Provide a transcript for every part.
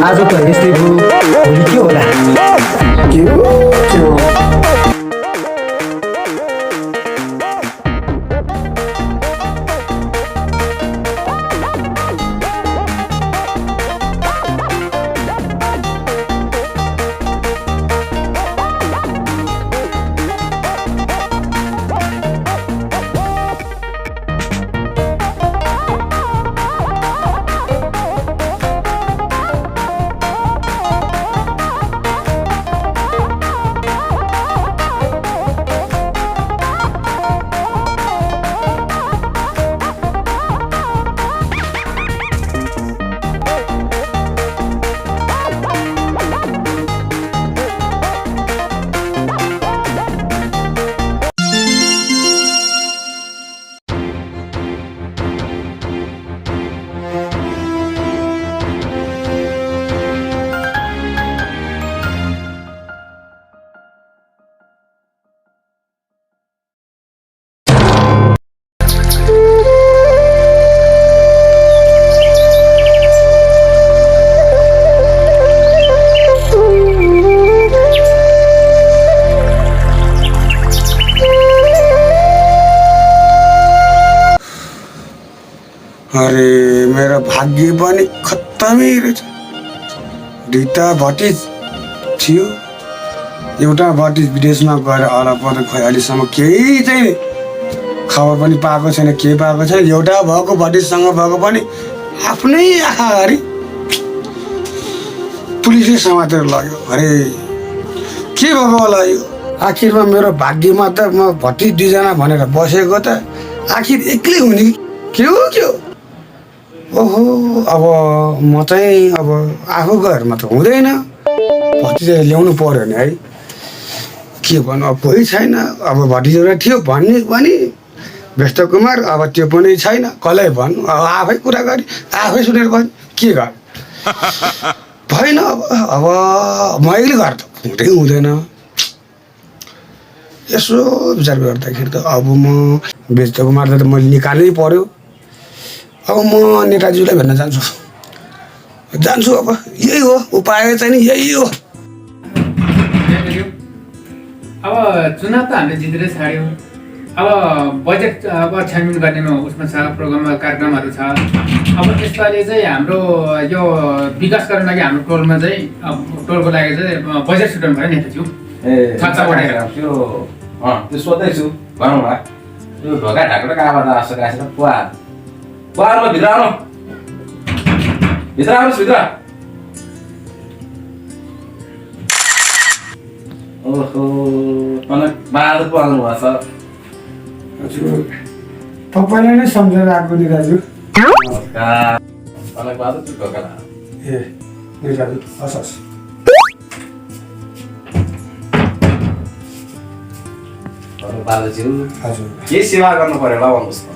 आज त यस्तै भयो भोलि के होला के हो अरे मेरो भाग्य पनि खत्तमै रहेछ। दुईटा भटिज थियो, एउटा भटिज विदेशमा गएर अलपद खोइ अहिलेसम्म केही चाहिँ खबर पनि पाएको छैन, के पाएको छैन। एउटा भएको भटिजसँग भएको पनि आफ्नै आँखा अगाडि पुलिसले समातेर लग्यो। अरे के भएको होला यो? आखिरमा मेरो भाग्यमा त म भटिज दुईजना भनेर बसेको त आखिर एक्लै हुने के हो? ओहो, अब म चाहिँ अब आफू घरमा त हुँदैन, भतिजा ल्याउनु पर्यो नि है। के भन्नु, अब कोही छैन। अब भतिजा थियो भन्ने पनि व्यस्त कुमार, अब त्यो पनि छैन। कसलाई भन्नु, अब आफै कुरा गरी आफै सुनेर भन्नु के गर भएन। अब म एक्लै घर त हुँदैन। यसो विचार गर्दाखेरि त अब म व्यस्त कुमारलाई त मैले निकाल्नै पर्यो। अब म नेताजीलाई भेट्न जान्छु। अब यही हो उपाय चाहिँ नि, यही हो। अब चुनाव त हामीले जितेरै छाड्यो। अब बजेट अब छानबिन गर्ने उसमा छ, प्रोग्राममा कार्यक्रमहरू छ। अब यसपालि चाहिँ हाम्रो यो विकास गर्न लागि हाम्रो टोलमा चाहिँ टोलको लागि चाहिँ बजेट छुट्याउनु भयो नेताज्यू। त्यो सोध्दैछु भनौँ न। त्यो ढोका ढाक्नु कहाँबाट आएको गाँसेर बुहारमा भित्र आउनुहोस् भित्र। ओहो, मलाई बहादुर पो आउनु भएको छ। हजुर, तपाईँलाई नै सम्झेर आएको नि दाजु। नमस्कार, मलाई बहादुर ढोका ए नि दाजु, हस्। बहादुरज्यू, हजुर, के सेवा गर्नु पर्यो ल भन्नुहोस् न।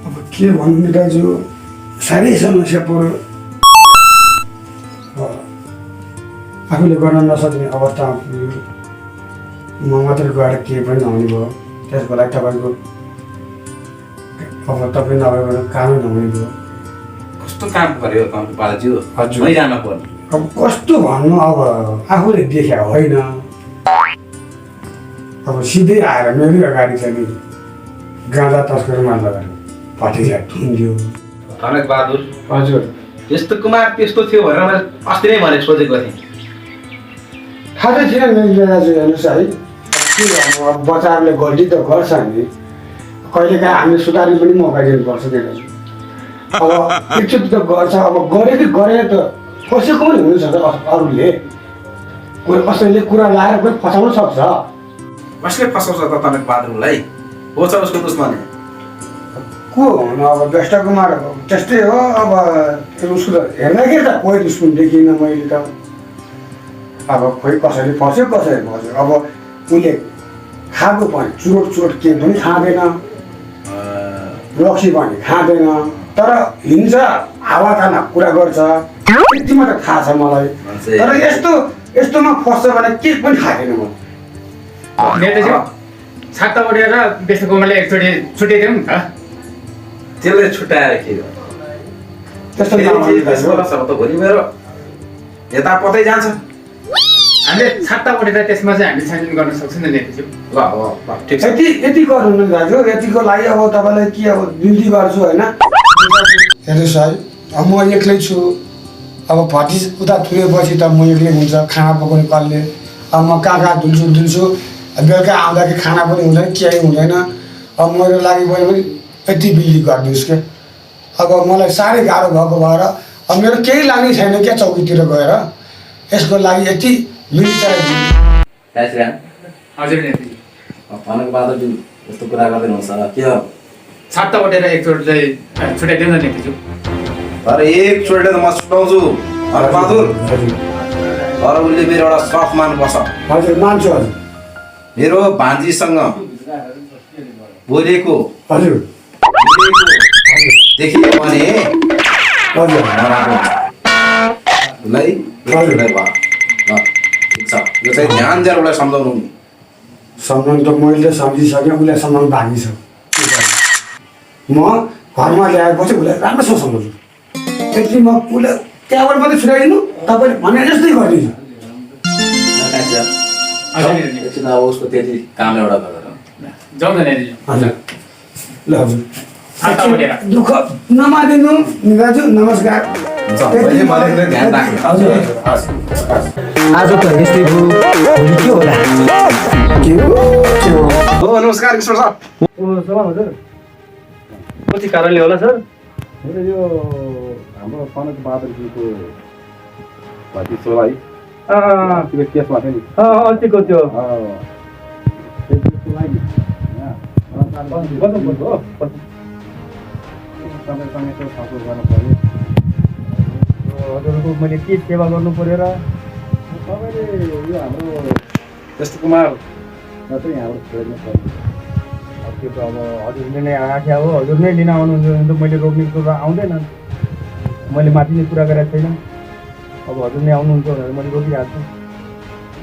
अब के भन्नु नि दाजु, साह्रै समस्या पर्यो। आफूले गर्न नसक्ने अवस्थामा पुग्यो। म मात्रै गएर केही पनि नहुने भयो। त्यसको लागि तपाईँको अब तपाईँ नभए भने कामै नहुने भयो। कस्तो काम पर्यो बहादुरज्यू? हजुर, मै जानु पर्यो। अब कस्तो भन्नु, अब आफूले देखे होइन। अब सिधै आएर मेरै अगाडि चाहिँ नि गाँजा तस्करमा लगाएर भतिजा ठुङ्ग्यो। धनक बहादुर, हजुर, यस्तो कुमार त्यस्तो थियो भनेर मैले अस्ति नै भने सोचेको थिएँ। थाहा थिएन मेरो दाजु। हेर्नुहोस् है, के भन्नु, अब बच्चाहरूले गल्ती त गर्छ नि। कहिलेकाहीँ हामीले सुधार्ने पनि मौका दिनुपर्छ के दाजु। अब एकचोटि त गर्छ, अब गरे त कसैको पनि हुनसक्छ। अरूले कसैले कुरा लाएर पनि फसाउन सक्छ। कसले फसाउँछ त धनक बहादुरलाई? हो छ उसको दुश्मन। को हुनु, अब व्यस्त कुमार त्यस्तै हो। अब उसको त हेर्दाखेरि त कोही दुश्मन देखिनँ मैले त। अब खोइ कसैले फस्यो, कसैले फस्यो। अब उसले खाएको पनि चुरोट के पनि खाँदैन, रक्सी पनि खाँदैन, तर हिँड्छ, हावा खाना कुरा गर्छ। यति मात्र थाहा छ मलाई। तर यस्तोमा फस्छ भने के पनि खाँदैन म। नेताज्यू, छाता उडेर व्यस्त कुमारले एकचोटि छुट्याइदिउँ नि त। त्यसले छुट्याएर के त्यस्तो भोलि मेरो यता पतै जान्छ। हामीले छाता उठेर त्यसमा चाहिँ हामीले छानबिन गर्न सक्छौँ नि नेताजी। ल ठिक छ। यति गर्नु न दाजु, यतिको लागि अब तपाईँलाई के अब बिन्ती गर्छु होइन। हेर्नुहोस् है, अब म एक्लै छु, अब भट्टी उता थुनेपछि त म एक्लै हुन्छ, खाना पकाउने कसले, अब म कहाँ धुन्छु, बेलुका आउँदाखेरि खाना पनि हुँदैन, केही हुँदैन। अब मेरो लागि गयो भने यति बिल्ली गरिदिनुहोस् क्या। अब मलाई साह्रै गाह्रो भएको भएर अब मेरो केही लाग्ने छैन क्या चौकीतिर गएर, यसको लागि यति बिल्ली चाहियो। हजुर नेताजी। भनेको बहादुर जुन यस्तो कुरा गर्दैन हुन्छ के हो? छाता उठेर एकचोटि चाहिँ छुट्याइदिउँ न नेताजी। तर एकचोटि त म छुटाउँछु बहादुर। तर उसले मेरो एउटा सर्फ मान्नुपर्छ। हजुर मान्छु हजुर। मेरो भान्जीसँग बोलेको हजुर देखियो भने हजुर उसलाई ठिक छ, यो चाहिँ ध्यान दिएर उसलाई सम्झाउनु नि। सम्झाउनु त मैले सम्झिसकेँ, उसलाई सम्झाउनु बाँकी छ। म घरमा ल्याएपछि उसलाई राम्रोसँग सम्झाउँछु। यति म उसलाई त्यहाँबाट मात्रै छुट्याइदिनु, तपाईँले भने जस्तै गरिदिन्छु। एकछिन अब उसको त्यति काम एउटा गरेर जाउँ न नेताजी। हजुर ल हजुर छाता उठेर। दुःख नमानिदिनु दाजु, नमस्कार। मैले मलाई ध्यान राख्नु। हजुर आज त यस्तै भयो, भोलि के होला? हो नमस्कार किशोर सर। सलाम हजुर। कति कारणले होला सर? मेरो यो हाम्रो कनक बहादुरजीको भति छोरा है त्यो केसमा थियो नि अस्तिको त्यो त्यसको लागि गर्नुपर्छ हो। तपाईँसँग यसो छलफल गर्नु पऱ्यो। हजुरको मैले के सेवा गर्नु पर्यो र? तपाईँले यो हाम्रो त्यस्तो कुमार चाहिँ यहाँबाट छोड्नु पर्यो। अब त्यो त अब हजुरले नै आँखा हो, हजुर नै लिन आउनुहुन्छ भने त मैले रोक्ने कुरा आउँदैन। मैले माथि नै कुरा गरेको छैन। अब हजुर नै आउनुहुन्छ भनेर मैले रोकिहाल्छु।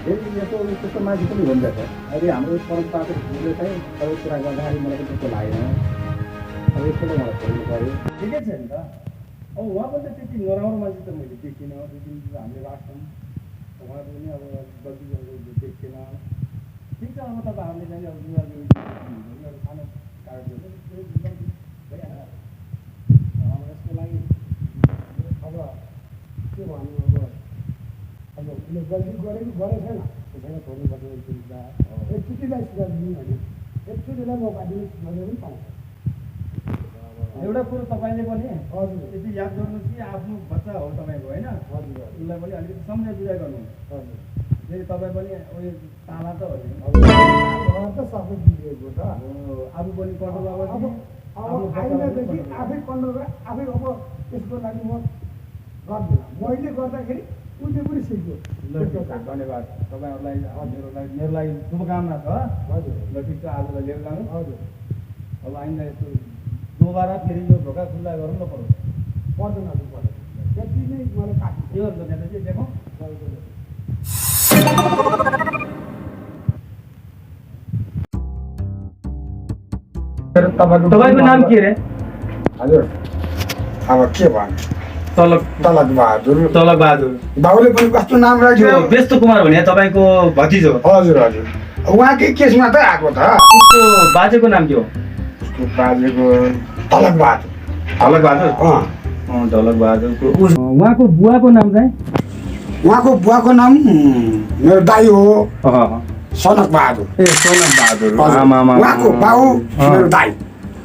फेरि यस्तो त्यस्तो मान्छे पनि हुँदैछ। अहिले हाम्रो परम्पराको हिजो चाहिँ सबै कुरा गर्दाखेरि मलाई पनि त्यस्तो लागेन। अब यसबाट मलाई छोड्नु पऱ्यो। ठिकै छ नि त। अब उहाँ पनि त त्यति नराम्रो मान्छे त मैले देखिनँ। त्यो दिन हामीले राख्छौँ, उहाँको पनि अब गल्ती गरेको देखिएन। ठिक छ, अब तपाईँहरूले चाहिँ अब उनीहरू सानो कारणले भइहाल्छ। यसको लागि अब के भन्नु, अब उसले गल्ती गरेको गरेको छैन, त्यसैले छोड्नुपर्छ। एकचोटिलाई सिकाइदिनु होइन, एकचोटिलाई मौका दिनु मैले पनि पाउँछ। एउटा कुरो तपाईँले पनि हजुर यति याद गर्नु कि आफ्नो बच्चा हो तपाईँको होइन, हजुर उसलाई पनि अलिकति सम्झाइ बुझाइ गर्नु। हजुर फेरि तपाईँ पनि उयो ताला त हो नि, त सबै दिएको त आफू पनि कन्ट्रोल अब आफ्नो आइनादेखि आफै कन्ट्रोल आफै अब यसको लागि म गर्दिनँ। मैले गर्दाखेरि उसले पनि सिक्यो। धन्यवाद तपाईँहरूलाई। मेरो लागि शुभकामना छ। हजुर ल ठिक छ, आजलाई लिएर जानु। हजुर अब आइन्दा यस्तो दोबारा फेरि यो ढोका खुल्ला गरौँ न पर्यो। पर्दैन हजुर पर्दैन, त्यति नै मलाई काट्नु। के गर्नु नेताजी देखौँ? तपाईँको नाम के रे? हजुर अब के भन्नु, तलक तलक बहादुर। तलक बहादुर। बाबुले पनि कस्तो नाम राख्यो? त्यो व्यस्त कुमार भने तपाईँको भतिजो हो। हजुर हजुर उहाँकै केसमा त आएको त। उसको बाजेको नाम के हो? उसको बाजेको तलक बहादुर। ढलक बहादुर। ढलक बहादुरको उहाँको बुवाको नाम चाहिँ? उहाँको बुवाको नाम मेरो दाई हो, सनक बहादुर। ए सोनक बहादुर। हजुर। उहाँको बाउ मेरो दाई।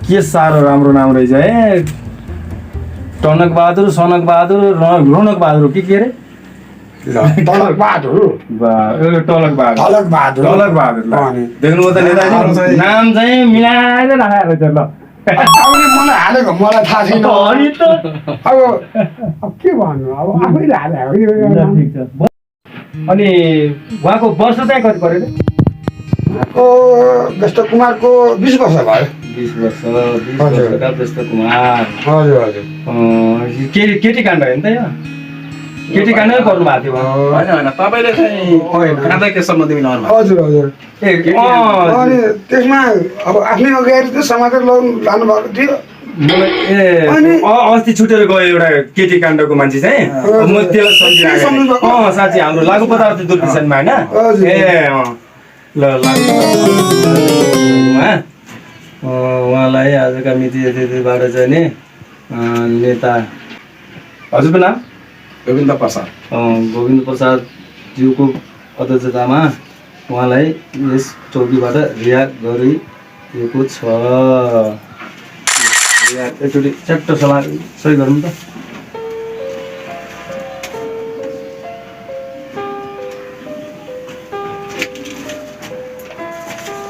के साह्रो राम्रो नाम रहेछ है। टनक बहादुर, सनक बहादुर, रौनक बहादुर के अरे? तलक बहादुर। टलक बहादुर। तलक बहादुर। टलक बहादुर। देख्नुभयो त नेताजी, नाम चाहिँ मिलाएर राखेको रहेछ। ल बाबुले मलाई हालेको मलाई थाहा छैन। अनि त अब के भन्नु, अब आफैले हालेको। ठिक छ। अनि उहाँको वर्ष चाहिँ कति पऱ्यो रे? उहाँको व्यस्त कुमारको 20 वर्ष भयो। 20 वर्ष। 20 वर्षका व्यस्त कुमार। हजुर हजुर केटी काण्ड होइन त यो? केटी काण्डमै पर्नु भएको थियो। होइन होइन, तपाईँले चाहिँ काँदा के सम्बन्धी मिलाउनु भएको? हजुर हजुर अनि त्यसमा अब आफ्नै अगाडि त समाचार लानुभएको थियो। अस्ति छुटेर गयो एउटा केटी काण्डको मान्छे चाहिँ म त्यसलाई सम्झिरहेको साँच्ची हाम्रो लागु पदार्थ दुर्पिसनमा होइन ल उहाँलाई आजका मिति यतिबाट चाहिँ नि नेता हजुरको नाम गोविन्द प्रसाद गोविन्द प्रसाद ज्यूको अध्यक्षतामा उहाँलाई यस चौकीबाट रिहा गरिएको छ। एकचोटि च्याट्ट सही गरौँ त।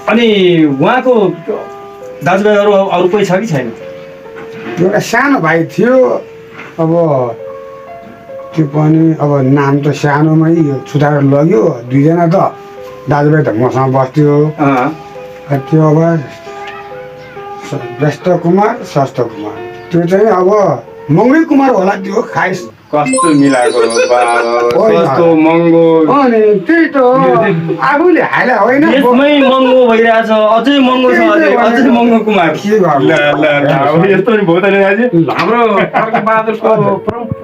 अनि उहाँको दाजुभाइहरू अरू कोही छ कि छैन? एउटा सानो भाइ थियो, अब त्यो पनि अब नाम त सानोमै छुटाएर लग्यो। दुईजना त दाजुभाइ त मसँग बस्थ्यो। त्यो अब व्यस्त कुमार स्वस्थ कुमार, त्यो चाहिँ अब मङ्गै कुमार होला। त्यो खाइस कस्तो मिलाएको कस्तो महँगो, अनि त्यही त आफूले हाले होइन, यसमै महँगो भइरहेछ, अझै महँगो छ, अझै महँगो कुमार। के गर्नु यस्तो नि भयो त नि दाजु। हाम्रो बहादुरको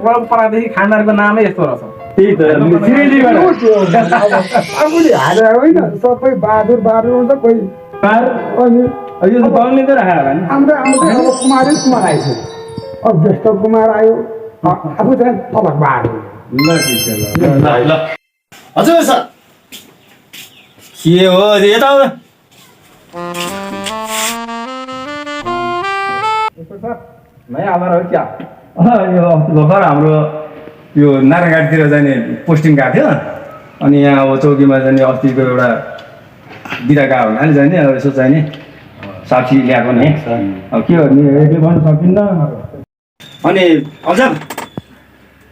परम्परादेखि खानदारको नामै यस्तो रहेछ। त्यही त आफूले हाले होइन, सबै बहादुर बहादुर हुन्छ। कोही अनि यो त बग्ने त राखेको नि। आउँदा आउँदै अब कुमारै कुमार आइसक्यो। अब व्यस्त कुमार आयो, आफू चाहिँ तलक बहादुर। ल ठिक छ, ल हजुर सर के हो यता आऊ। नयाँ आधार हो क्या? यो अस्ति भर्खर हाम्रो यो नारायणघाटतिर जाने पोस्टिङ गएको थियो। अनि यहाँ अब चौकीमा जाने अस्तिको एउटा बिदा गएको हुनाले जाने अब यसो चाहिने साथी ल्याएको नि। अब के गर्ने यसले गर्नु सकिन्न। अनि अझ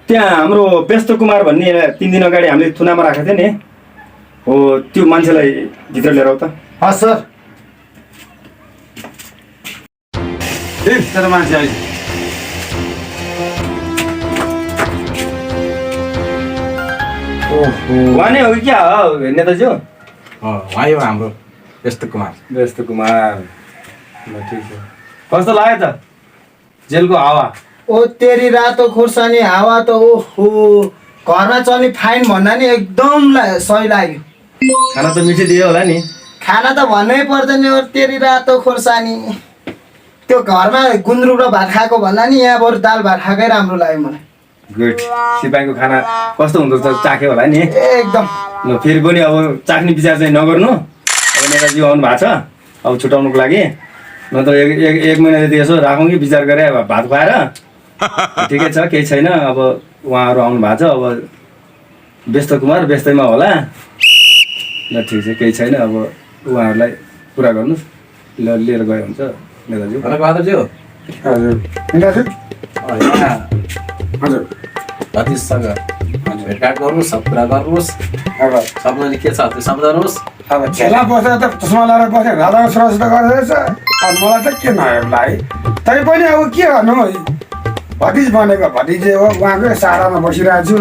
त्यहाँ हाम्रो व्यस्त कुमार भन्ने 3 दिन अगाडि हामीले थुनामा राखेको थियो नि, हो त्यो मान्छेलाई भित्र लिएर आऊ त। हस् सर। तेरो मान्छे आइज। उहाँ नै हो कि क्या हो नेताज्यू? उहाँ हो हाम्रो व्यस्त कुमार। व्यस्त कुमार, ल ठिक छ। कस्तो लाग्यो त जेलको हावा? ओ तेरी रातो खुर्सानी हावा त ओहो, घरमा चल्ने फाइन भन्दा नि एकदम सही लाग्यो। खाना त मिठो दियो होला नि? खाना त भन्नै पर्दैन। हो तेरी रातो खुर्सानी, त्यो घरमा गुन्द्रुक र भात खाएको भन्दा नि यहाँ बरु दाल भात खाएकै राम्रो लाग्यो मलाई। गुड। सिपाहीको खाना कस्तो हुँदो रहेछ चाख्यो होला नि? एकदम। ल फेरि पनि अब चाख्ने विचार चाहिँ नगर्नु। अब नेताजी आउनु भएको छ, अब छुटाउनुको लागि नत्र एक महिना जति यसो राखौँ कि विचार गरेँ। अब भात खुवाएर ठिकै छ, केही छैन। अब उहाँहरू आउनु भएको छ, अब व्यस्त कुमार व्यस्तैमा होला। ल ठिक छ, केही छैन। अब उहाँहरूलाई कुरा गर्नुहोस्, ल लिएर गयो हुन्छ नेताजी। बहादुरज्यू हजुर दाजु। हजुर अतिसँग भेटघाट गर्नुहोस्, सब कुरा गर्नुहोस्। अब सबैले के छ त्यो सम्झाउनुहोस्। अब खेला बसेर त चस्मा लगाएर बसेर राजाको सुरक्षा गर्दैछ। अब मलाई त के नआयो भाइ, तै पनि अब के गर्नु, भतिज बनेको भतिजे हो, उहाँकै सहारामा बसिरहेको छु।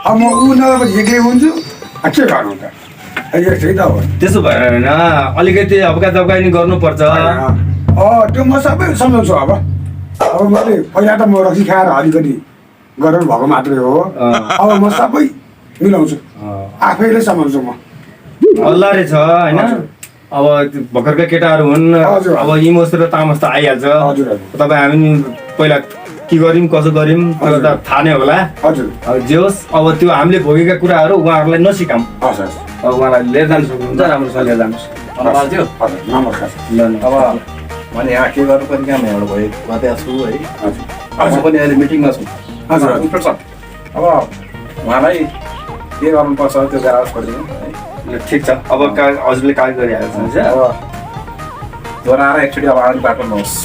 अब म ऊ नभए एक्लै हुन्छु, के गर्नु त? यस्तै त हो। त्यसो भएर होइन, अलिकति हप्का दब्काइ नि गर्नुपर्छ। त्यो म सबै सम्झाउँछु। अब मैले पहिला त म रक्सी खाएर अलिकति गरेर भएको मात्रै हो। अब म सबै मिलाउँछु, आफैले सम्झाउँछु म। हल्ला रहेछ होइन। अब भर्खरका केटाहरू हुन्, अब इमोस र तामस त आइहाल्छ। तपाईँ हामी नि पहिला के गर्यौँ कसो गर्यौँ त्यो त थाहा नै होला। हजुर अब जे होस्, अब त्यो हामीले भोगेका कुराहरू उहाँहरूलाई नसिकाऊँ। हस् हस्। अब उहाँलाई लिएर जानु सक्नुहुन्छ, राम्रोसँग लिएर जानुहोस्। बहादुरज्यू हजुर नमस्कार। ल ल। अब मैले यहाँ के गर्नुपर्ने काम एउटा भयो मात्रै छु है। हजुर म पनि अहिले मिटिङमा छु। हजुर इन्सपेक्टर सर, अब उहाँलाई के गर्नुपर्छ त्यो गराउस गरिदिनु है। ल ठिक छ। अब हजुरले कागज गरिहाल्छ अब दोहोऱ्याएर एकचोटि अब आउने बाटो नहोस्।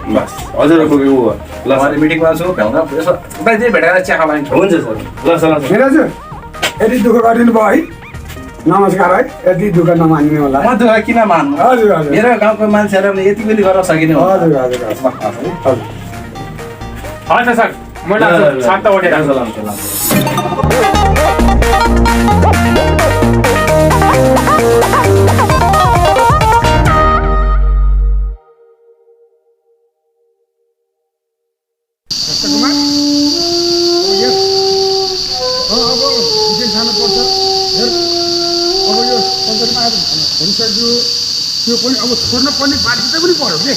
बस हजुरको ऊ हो। ल उहाँले मिटिङमा छु, भ्याउँदा यसो उता चाहिँ भेटेर चिया खालाइन्छ। हुन्छ सर। ल सर। दाजु यति दुःख गरिदिनु भयो है, नमस्कार है। यति दुःख नमान्ने होला। म दुःख किन मान्नु? हजुर हजुर मेरो गाउँको मान्छेहरूले यति पनि गर्न सकिने हो। हजुर हजुर हजुर। हस् सर, म लाग्छु छाता उठेर त्यो पनि अब छोड्न पर्ने बाध्यता पनि पर्यो के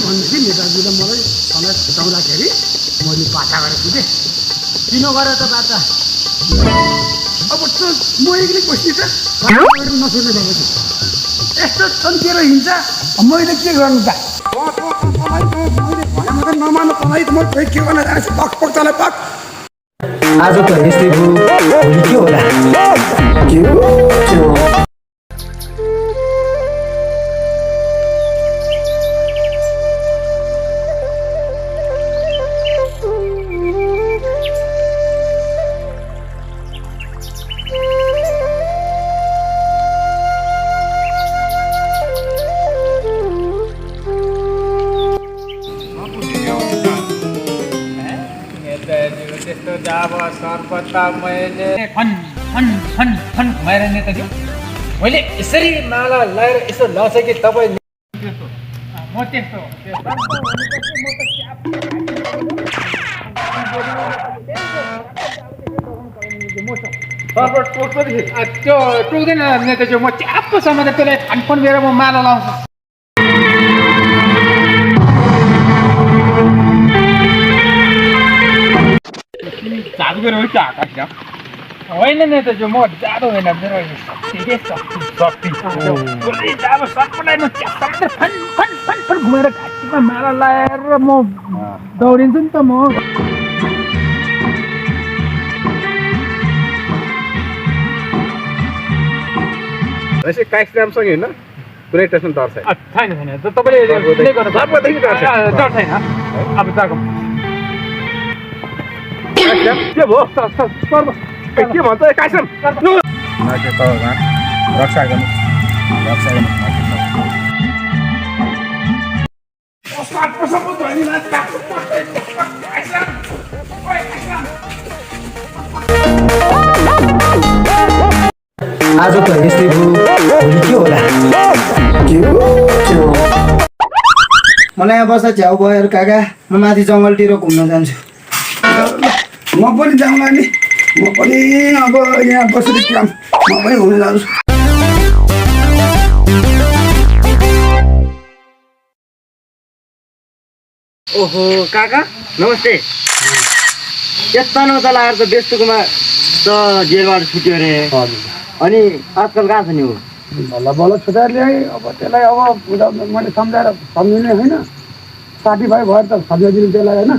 भनेदेखि नेताजीले मलाई समय छुटाउँदाखेरि मैले बाटा गरेर पुगेँ। किन गरे त बाटा? अब त म एक्लै बस्ने त नसोध्ने बाबा यस्तो चम्किएर हिँड्छ मैले के गर्नु त मैले भने मात्रै नमान्नु तँलाई त म के गर्न जान्छु पक पक तँलाई पक। आज त यस्तै भयो, भोलि के होला? त्यस्तो जाब सर्पत्ता मैले फन फन फन फन घुमाएर नेताजी मैले यसरी माला लगाएर यसो लाउँछ कि तपाईँ त्यस्तो म त्यस्तो त्यो टोक्दैन नेताजी म च्याप्पो समातेर त्यसलाई फानफुन लिएर म माला लाउँछु। जादु गरेर होइन नेताजी म जादु होइन मेरो शक्ति अब सबैलाई म फन फन फन फन घुमेर घाँटीमा माला लगाएर म दौडिन्छु नि त म। यसै काइस्रामसँग हिँड्न कुनै टेन्सन डर छैन। छैन छैन तपाईँले डर छैन अब जागौँ। के भयो के भन्छ काइस्राम रक्षा गर्नु आज त यस्तै भयो, भोलि के होला? मलाई यहाँ बस्दा झ्याउ भयो काका, म माथि जङ्गलतिर घुम्न जान्छु। म पनि जाउँला नि, म पनि अब यहाँ बसेर काम म पनि घुम्न जान्छु। ओहो काका नमस्ते। यता नौता लगाएर त व्यस्तकोमा त जेलबाट छुट्यो अरे। अनि आजकल कहाँ छ नि हो? बल्ल बल्ल छुट्याएर ल्याएँ। अब त्यसलाई अब मैले सम्झाएर सम्झिने होइन, साथीभाइ भएर त सम्झाइदिनु त्यसलाई होइन,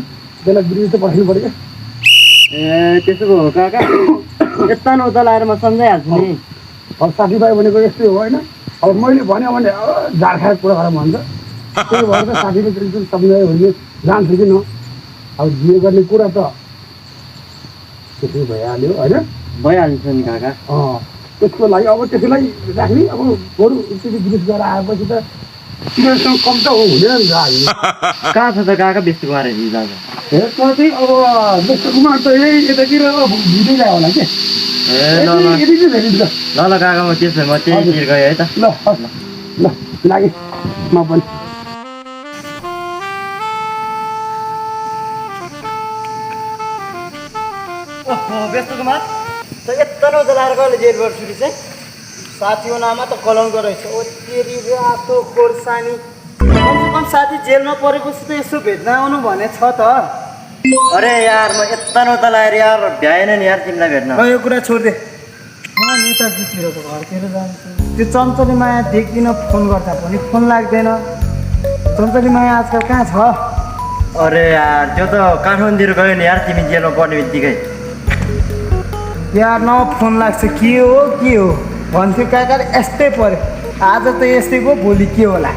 त्यसलाई विदेश त पठाउनु पऱ्यो क्या। ए त्यसो हो काका, यता नौता लगाएर म सम्झाइहाल्छु नि। अब साथीभाइ भनेको यस्तै हो होइन, अब मैले भन्यो भने झार खाएर कुरा गरेर भन्छ, त्यही भएर त साथीले टेन्सन सम्झायो भने जान्छु कि न। अब जे गर्ने कुरा त त्यसै भइहाल्यो होइन, भइहाल्छ नि काका। त्यसको लागि अब त्यसलाई राख्ने अब बरु त्यति विदेश गरेर आएपछि त तिनीहरूसँग कम त हुँदैन नि त हामी। कहाँ छ त काका व्यस्त गएर जान्छ? हेर्छ चाहिँ अब व्यस्तकोमा त यही यतातिर भिडियो ल्यायो होला के। ए ल ल यति चाहिँ भेटिन्छ। ल ल काका म त्यसो भए म त्यहीँतिर गएँ है त। ल ल लागेँ म पनि। व्यस्त कुमार त यता नौता लगाएर कहिले जेलबाट छुट्टी चाहिँ? साथीको नाममा त कलङ्क रहेछ। ओ तेरी रातो खोर्सानी, कमसे कम साथी जेलमा परेपछि त यसो भेट्न आउनु भने छ त। अरे यार म यता नौता लगाएर यार भ्याएन नि यार तिमीलाई भेट्न। ल यो कुरा छोडिदे, म नेताजीतिरको घरतिर जान्छु। त्यो चञ्चली माया देख्दिनँ, फोन गर्दा पनि फोन लाग्दैन। चञ्चली माया आजकल कहाँ छ? अरे यार त्यो त काठमाडौँतिर गयो नि यार तिमी जेलमा पर्ने बित्तिकै। यार न फोन लाग्छ, के हो भन्थ्यो काका, यस्तै पऱ्यो। आज त यस्तै भयो, भोलि के होला?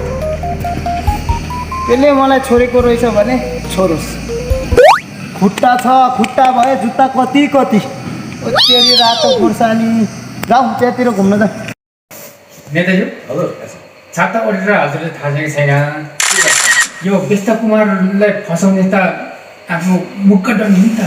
त्यसले मलाई छोडेको रहेछ भने छोडोस्। खुट्टा छ, खुट्टा भयो, जुत्ता कति कति। ओ तेरी रातो खुर्सानी, जाऊ त्यहाँतिर घुम्न जा। नेताजी छाता ओढेर हजुरले थाहा छ कि छैन? यो व्यस्त कुमारलाई फसाउने त आफ्नो मुख डल्नु नि त।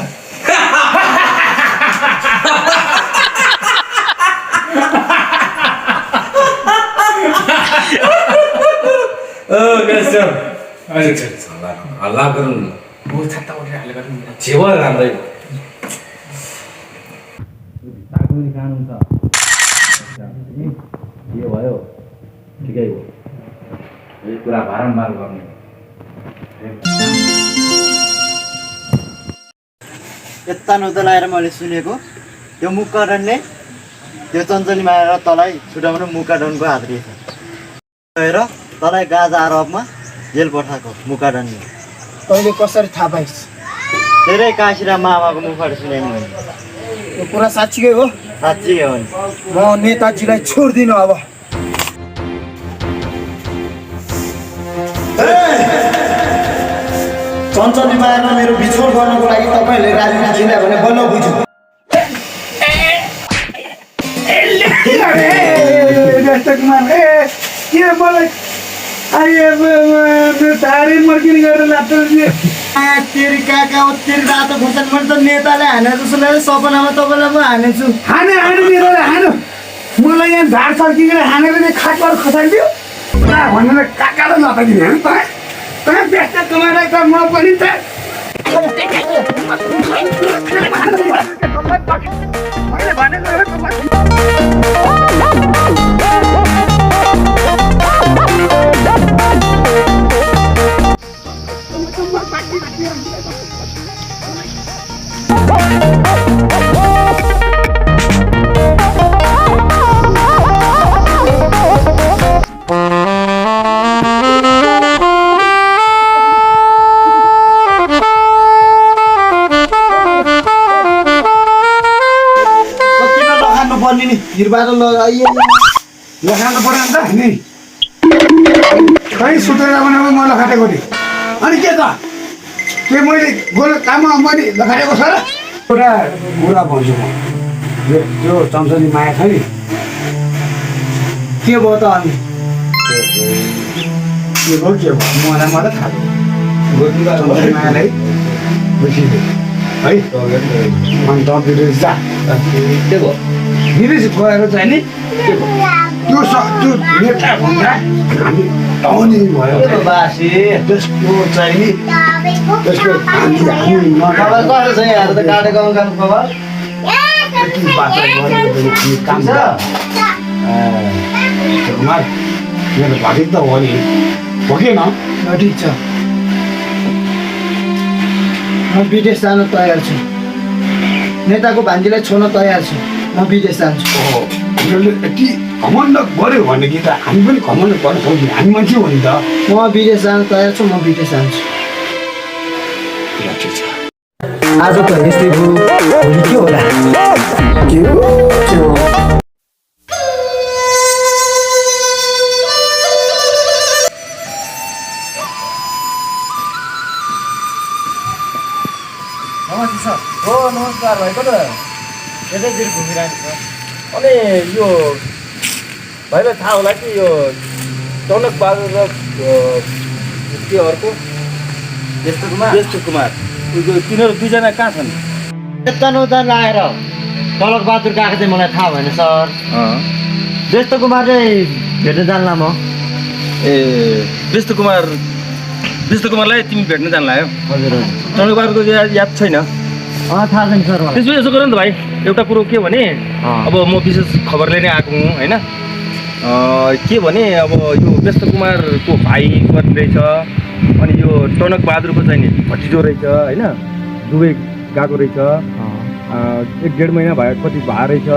हल्ला गरौँ न। म छाता ओढेर हाले गर्नु छेउ राम्रै के भयो? ठिकै हो यो कुरा बारम्बार गर्ने यता नउता लगाएर मैले सुनेको त्यो मुक्करणले त्यो चञ्चली मारेर तँलाई छुटाउनु मुक्काडनको हात रहेछ गएर तँलाई गाजा आरोपमा जेल पठाएको मुक्काडनले तैँले कसरी थाहा पाइस् धेरै काशीरा मामाको मुखबाट सुने मैले यो कुरा साँच्चीकै हो साँच्ची हो नि म नेताजीलाई छोड्दिनँ अब चञ्चली मारेर मेरो बिछोड गर्नको लागि तपाईँहरूले राजनीति जिल्ला भने बल्ल बुझ्यो के मलाई साह्रै मर्किने गरेर लाग्छ तेरि काका हो तेरि रातो खोर्सानी मैले त नेताले हाने जस्तो लाग्यो सपनामा तपाईँलाई म हानेछु हाने हानु मलाई यहाँ झार सर्किएर हानेर खाटबाट खसाइदियो भनेर काकालाई नपाइदिने होइन तँ व्यस्त कमाएर त म पनि त पर्ने नि हिरबार लगाइए लखानु पर्यो नि त नि खै सुतेर बनाएको म लखाटेको नि अनि के त के मैले गोल काममा मैले लखाटेको छ र एउटा कुरा भन्छु म त्यो चम्चली माया छ नि के भयो त अनि के भयो मलाई मात्रै थाहा चम्चली मायालाई बुझिदियो है अनि त विदेश जा के भयो विदेश गएर चाहिँ नि त्यो नेता भन्दा हामी टाउने भयो बासी त्यसको चाहिँ नि त्यसको हामी खबर कस्तो छ यहाँ त काटेको काम खबर काम छ मेरो भागी त हो नि भोगेन ठिक छ म विदेश जान तयार छु नेताको भान्जीलाई छोड्न तयार छु म विदेश जान्छु उनीहरूले यति घमण्ड गऱ्यो भने कि त हामी पनि घमण्ड गर्न सक्दैनौँ हामी मान्छे हो नि त म विदेश जान तयार छु म विदेश जान्छु ठिक छ आज त यस्तै भयो भोलि के होला नमस्ते सर हो नमस्कार भाइको त यतैतिर घुमिरहेको छ अनि यो भाइलाई थाहा होला कि यो टनक बहादुर र के अर्को यस्तो कुमार तिनीहरू दुईजना कहाँ छन् यता नउता लगाएर टलक बहादुर गएको चाहिँ मलाई थाहा भएन सर व्यस्त कुमार चाहिँ भेट्न जान्ला म ए व्यस्त कुमारलाई तिमी भेट्न जान लाग्यो हजुर हजुर टनक बहादुरको याद छैन थाहा छैन सर मलाई त्यसो यसो गर नि त भाइ एउटा कुरो के भने अब म विशेष खबरले नै आएको हुँ होइन के भने अब यो व्यस्त कुमारको भाइ पनि रहेछ अनि यो टनक बहादुरको चाहिँ नि भतिजो रहेछ होइन दुबई गएको रहेछ 1.5 महिना भयो कति भए रहेछ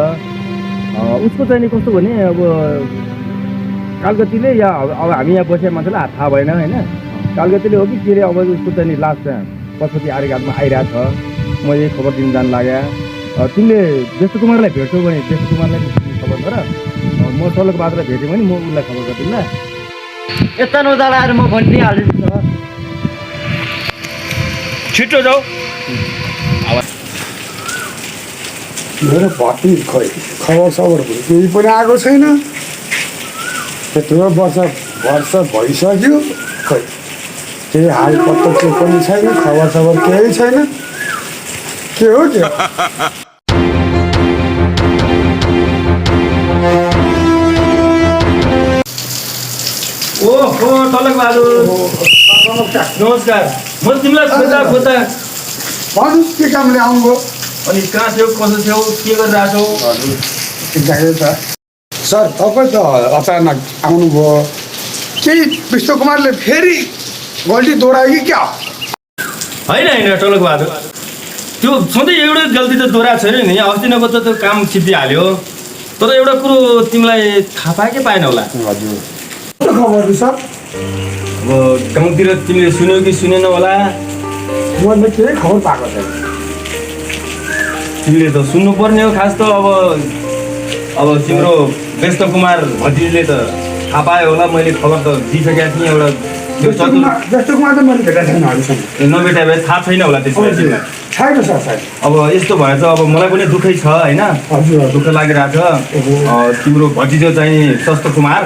उसको चाहिँ नि कस्तो भने अब कालगतीले या अब हामी यहाँ बसेको मान्छेलाई थाहा भएन होइन कालगतीले हो कि के अरे अब उसको चाहिँ नि लास्ट पशुपति आर्यघाटमा आइरहेको छ म यही खबर दिन जान लाग्यो तिमीले व्यस्त कुमारलाई भेट्छौ भने व्यस्त कुमारलाई खबर गर म टलक बहादुरलाई भेट्यो भने म उसलाई खबर गरिदिउँ ल यता नउता लगाएर म भनिदिइहाल्छु सर छिटो जाऊ मेरो भट्टी खोइ खबर सबर केही पनि आएको छैन यत्रो वर्ष भइसक्यो खोइ केही हाल पत्तो केही पनि छैन खबर सबर केही छैन के हो के ओहो टलक बहादुर नमस्कार म तिमीलाई खोज्दा भन्नुहोस् के कामले आउनुभयो अनि कहाँ छेउ कसो छेउ के गरिरहेछौ ठिक छ सर तपाईँ त अचानक आउनुभयो केही विष्णुकुमारले फेरि गल्ती दोहोऱ्यायो कि क्या होइन टोलक बहादुर त्यो सधैँ एउटै गल्ती त दोहोऱ्याएको छैन नि अस्ति नको त त्यो काम सिद्धिहाल्यो तर एउटा कुरो तिमीलाई थाहा पायो कि पाएन होला हजुर खबर सर अब गाउँतिर तिमीले सुन्यौ कि सुनेन होला मैले केही खबर पाएको छैन तिमीले त सुन्नुपर्ने हो खास त अब तिम्रो व्यस्त कुमार भतिजीले त थाहा पायो होला मैले खबर त दिइसकेको थिएँ एउटा व्यस्तकुमार त मैले भेटेको छैन अहिलेसम्म नभेटा भए थाहा छैन होला त्यसलाई तिमीलाई छैन सर छैन अब यस्तो भए त अब मलाई पनि दुःखै छ होइन हजुर दुःख लागिरहेको छ तिम्रो भतिजो चाहिँ स्वस्थ कुमार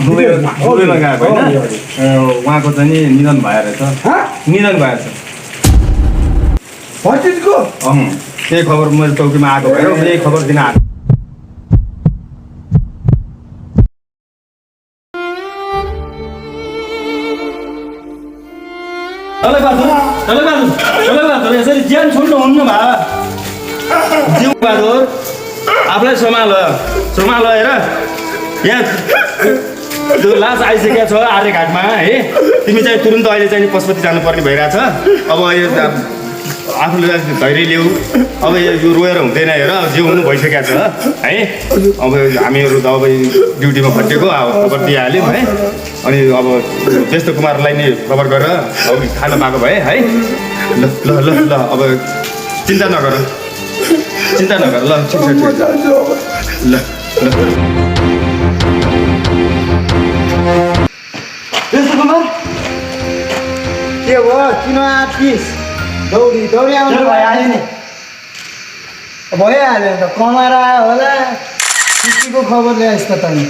दुबईमा गएको होइन उहाँको चाहिँ नि निधन भएर छ निधन भएर छ भतिजको त्यही खबर मैले चौकीमा आएको भएर यही खबर दिन आएको बहादुर यसरी ज्यान छोड्नुहुन्न भा जिउ बहादुर आफूलाई सम्हाल हेर यहाँ त्यो लास आइसकेको छ आर्यघाटमा है तिमी चाहिँ तुरुन्त अहिले चाहिँ पशुपति जानुपर्ने भइरहेछ अब यो आफूले धैर्य ल्याऊ अब यो रोएर हुँदैन हेर जिउ हुनु भइसकेको छ है अब हामीहरू त अब ड्युटीमा खटेको अब खबर दिइहाल्यौँ है अनि अब व्यस्त कुमारलाई नै खबर गरेर अब खान पाएको भए है ल ल ल ल अब चिन्ता नगर ल ठिक ल व्यस्त कुमार के हो किन आँटिस दौडी आउनु भइहाल्यो नि भइहाल्यो नि त कमाएर आयो होला के खबर ल्याएस् त तैँले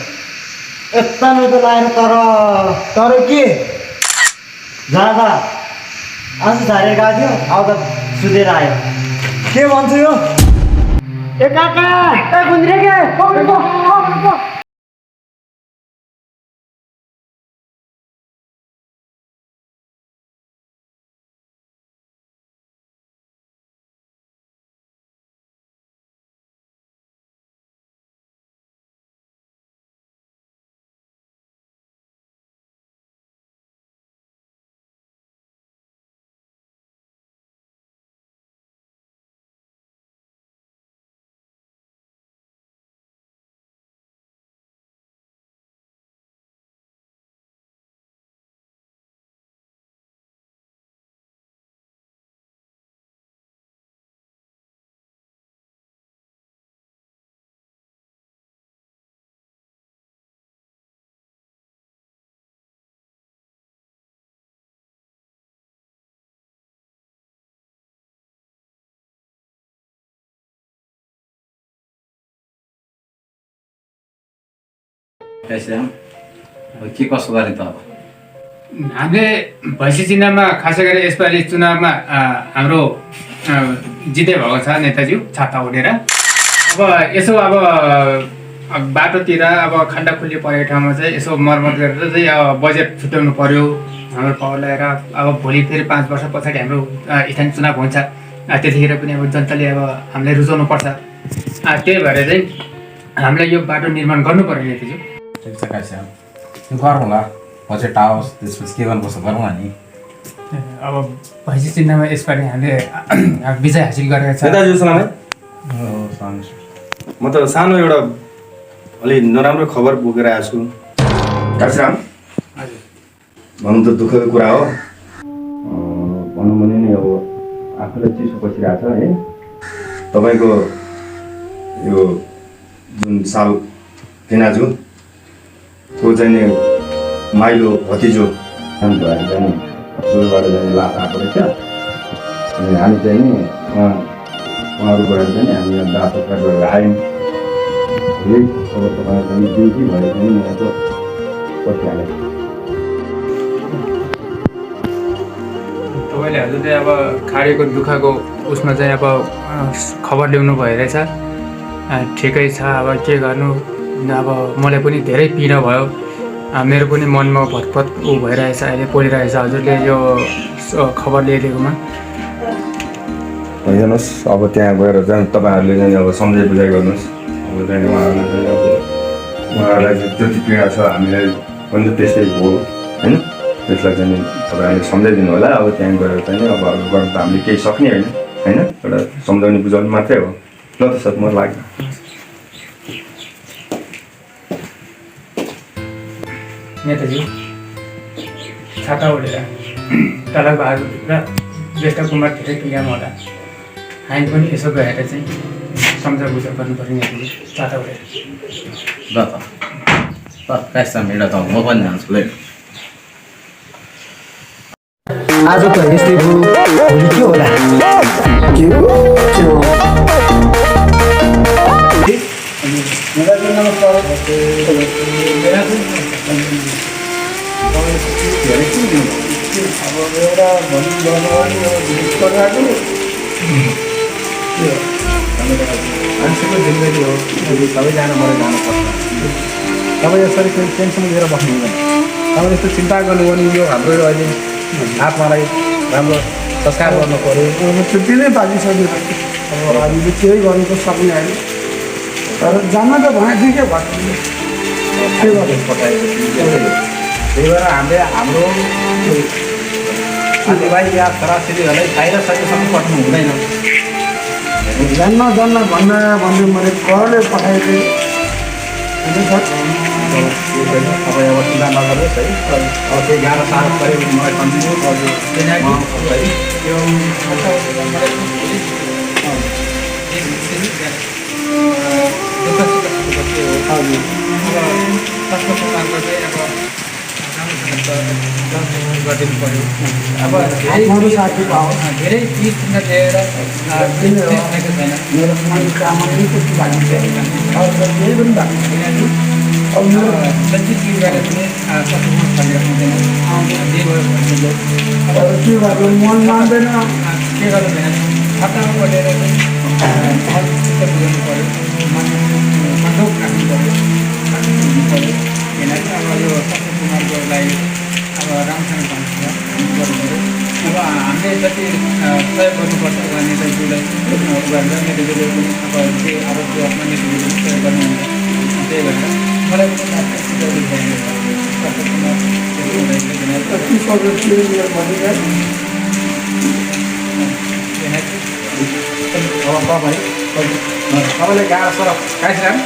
यता त लाएर तर के जाँदा आज झारेर गएको थियो अब त सुतेर आयो के भन्छु यो ए काका गुन्द्रे के के कसो गर्ने त अब हामीले भैँसी चिन्हमा खासै गरी यसपालि चुनावमा हाम्रो जित्दै भएको छ नेताज्यू छाता उडेर अब यसो अब बाटोतिर अब खण्डखुल्ली परेको ठाउँमा चाहिँ यसो मर्मत गरेर चाहिँ अब बजेट छुट्याउनु पर्यो हाम्रो पावर ल्याएर अब भोलि फेरि 5 वर्ष पछाडि हाम्रो स्थानीय चुनाव हुन्छ त्यतिखेर पनि अब जनताले अब हामीलाई रुचाउनु पर्छ त्यही भएर चाहिँ हामीलाई यो बाटो निर्माण गर्नु पर्यो नेताज्यू ठिक छ कान्छा त्यो गरौँ होला बजेट आओस् त्यसपछि के गर्नुपर्छ गरौँ नि अब भैँसी चिन्हमा यसपालि हामीले विजय हासिल गरेको छ नेताजी सलाम है हजुर म त सानो एउटा अलि नराम्रो खबर बोकेर आएको छु काशीराम भनौँ त दुःखको कुरा हो भनौँ भने नि अब आफूलाई चिसो पसिरहेको छ है तपाईँको यो जुन साल केनाजु को चाहिँ नि माइलो भतिजो भएर चाहिँ जोरबाट चाहिँ लास आएको रहेछ अनि हामी चाहिँ नि उहाँहरू गएर चाहिँ हामी यहाँ दाह सत्कार गरेर आयौँ यही अब तपाईँलाई चाहिँ ड्युटी भएर चाहिँ म त पसिहालेँ तपाईँले हजुरले अब खाडीको दुःखको उसमा चाहिँ अब खबर ल्याउनु भइरहेछ ठिकै छ अब के गर्नु अब मलाई पनि धेरै पीडा भयो मेरो पनि मनमा भतभत भइरहेछ अहिले पोलिरहेछ हजुरले यो खबर ल्याइदिएकोमा हेर्नुहोस् अब त्यहाँ गएर चाहिँ तपाईँहरूले चाहिँ अब सम्झाइ बुझाइ गर्नुहोस् अब चाहिँ उहाँहरूलाई चाहिँ अब उहाँहरूलाई चाहिँ जति पीडा छ हामीलाई पनि त त्यस्तै हो होइन। त्यसलाई चाहिँ तपाईँहरूले सम्झाइदिनु होला। अब त्यहाँ गएर चाहिँ अब गर्न त हामीले केही सक्ने होइन होइन, एउटा सम्झाउने बुझाउने मात्रै हो। ल त सर म लाग्यो। नेताजी छाता ओढेर टाढा बहादुर र ज्येष्ठ कुमार धेरै पीडामा होला। हामी पनि यसो गएर चाहिँ सम्झा बुझा गर्नु पर्ने नेताजी छाता ओढेर। ल त काइसा मेरा त म पनि जान्छु ल। आज त यस्तै भयो, भोलि के होला? अब एउटा भनौँ मान्छेको जिन्दगी हो, सबैजना मरेर जानुपर्छ। तपाईँ यसरी टेन्सन लिएर बस्नु हुँदैन। तपाईँ यस्तो चिन्ता गर्नु भने यो हाम्रो अहिले आत्मालाई राम्रो संस्कार गर्नु पऱ्यो। छुट्टी नै पाकिसक्यो। अब हामीले केही गर्नु त सक्ने होइन, तर जान त भनेको के भन्नु के गर्नु पठाएको। त्यही भएर हामीले हाम्रो साथीभाइ या छोराछोरीहरूलाई बाहिर सकेसम्म पठाउनु हुँदैन। जान्न भन्दा भन्दै मैले करले पठाएको तपाईँ अब चिन्ता नगर्नुहोस् है। अब त्यही गाह्रो साह्रो पऱ्यो भने मलाई कन्टिन्यू गरिदिनु पऱ्यो। अब साथी पाओ धेरै चिज लिएर छैन। मेरो काममा पनि त्यति भएको छैन, केही पनि भएको छैन। अब मेरो जति चिज गरेर पनि सक्नु भनेर हुँदैन। जे भयो भन्नु अब के गर्नु मन मान्दैन। के गर्नु भएन खातामा पढेर चाहिँ बुझाउनु पऱ्यो, सन्तोष राख्नु पऱ्यो, हुनु पऱ्यो। किनकि अब यो सन्तोष कुमारको लागि अब राम्रोसँग गर्नु पऱ्यो। अब हामीले जति सहयोग गर्नुपर्छ नेताजीलाई गरेर नेताजीले पनि अब जे आरोप आफ्नो नेताजीले पनि सहयोग गर्नुहुन्छ। त्यही भएर मलाई तपाईँले गाह्रो सर काइसराम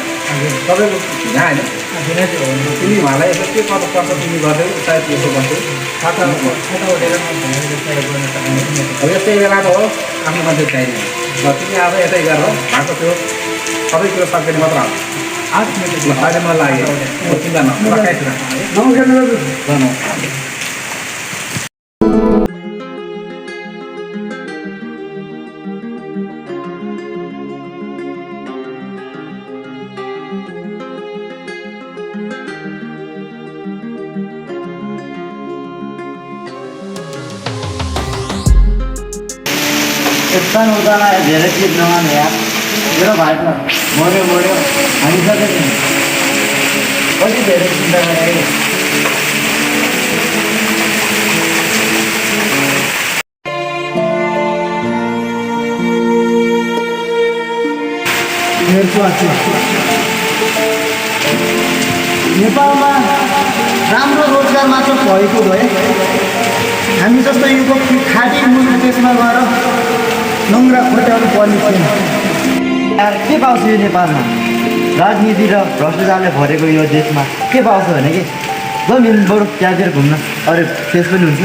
तपाईँको यहाँ होइन तिमी उहाँलाई यसो के गर्नु पर्छ तिमी गर्दै सायद यसो गर्छौ। खाता उठेर अब यस्तै बेला त हो आफ्नो मान्छे चाहिने। तिमी आज यतै गर भएको थियो सबै कुरो सक्ने मात्र हो। अहिले मलाई लाग्यो चिन्ता नकाइसराम। यता उतालाई धेरै चिज नमाने यार। मेरो भाइ त मऱ्यो हामी सधैँ कति धेरै चिन्ता गरेँ। नेपालमा राम्रो रोजगार मात्र भएको भए हामी जस्तो युवक खाडी मुलुक देशमा गएर नङ्ग्रा खुट्टाहरू पर्ने थिएन। के पाउँछ यो नेपालमा? राजनीति र भ्रष्टाचारले भरेको यो देशमा के पाउँछ भने कि जमिन बरु त्यहाँतिर घुम्न अरे फेस पनि हुन्छ।